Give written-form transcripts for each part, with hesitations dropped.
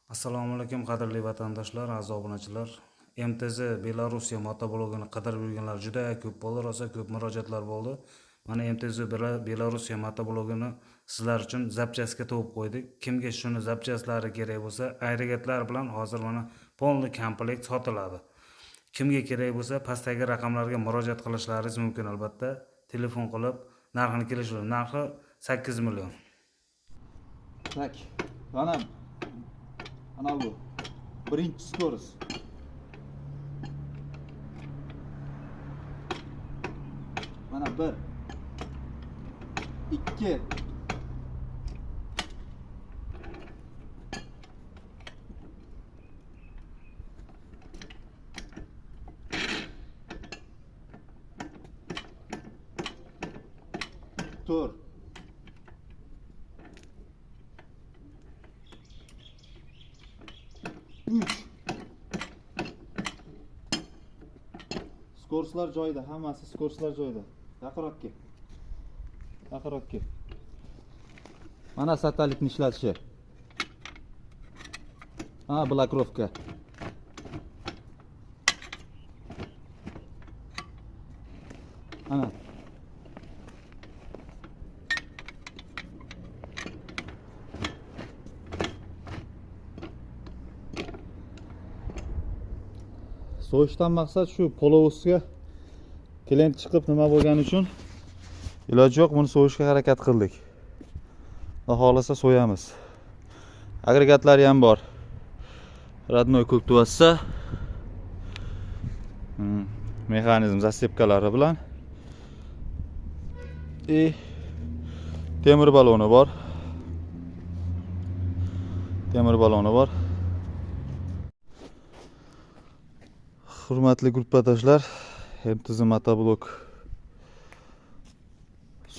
Assalomu alaykum, qadrli vatandoshlar, aziz obunachilar. MTZ Belorussiya motoblogini qidirib yurganlar juda ko'p bo'ldi, rosa ko'p murojaatlar bo'ldi. Mana MTZ Belorussiya motoblogini sizlar uchun запчасть ga to'kib qo'ydik. Kimga shuni запчасть lari kerak bo'lsa, agregatlar bilan hozir mana полный komplekt sotiladi. Kimga kerak bo'lsa, pastdagi raqamlarga murojaat qilishlaringiz mumkin albatta. Telefon qilib narxini kelishib, narxi 8 million. Так, mana bu birinchi скорость. Mana bir, ikki, to'rt, uch. Скорость lar joyida, hammasi скорость lar joyida. Yaqinroq kel. Yaqinroq kel. Mana satellitni ishlatishi. Ha, блокировка. Ana. So'yishdan maqsad shu половоз ga клиент chiqib nima bo'lgani uchun iloji yo'q, buni so'yishga harakat qildik. Xudo xohlasa so'yamiz. Agregatlari ham bor. Родной культивация. Mexanizm зацепка lari bilan. И temir baloni bor. Temir baloni bor. Hurmatli gruppadoshlar, MTZ motoblok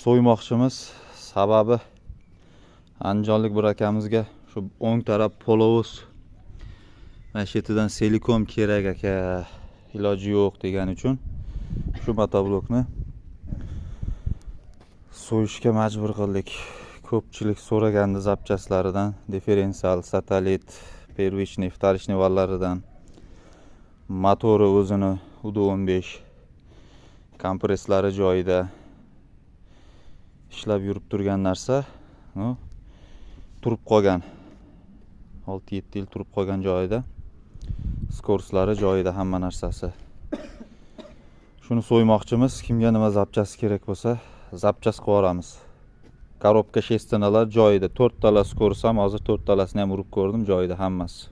so'ymoqchimiz. Sababi andijonlik bir akamizga shu o'ng taraf половоз mana shu yerdan целиком kerak aka, iloji yo'q degani uchun shu motoblokni so'yishga majbur qildik. Ko'pchilik so'ragandi запчасть laridan, differensial, satellit, первичный, вторичный vallaridan. Motori o'zini UD15, kompresslari joyida, ishlab yurib turgan narsa. Ну, turib qolgan, 6-7 yil turib qolgan joyida, скорость lari joyida, hamma narsasi. Shuni so'ymoqchimiz. Kimga nima запчасть kerak bo'lsa, запчасть qilib yuboramiz. Коробка, шестерня lar joyida, to'rttala скорость ham, hozir to'rttalasini ham urib ko'rdim, joyida hammasi.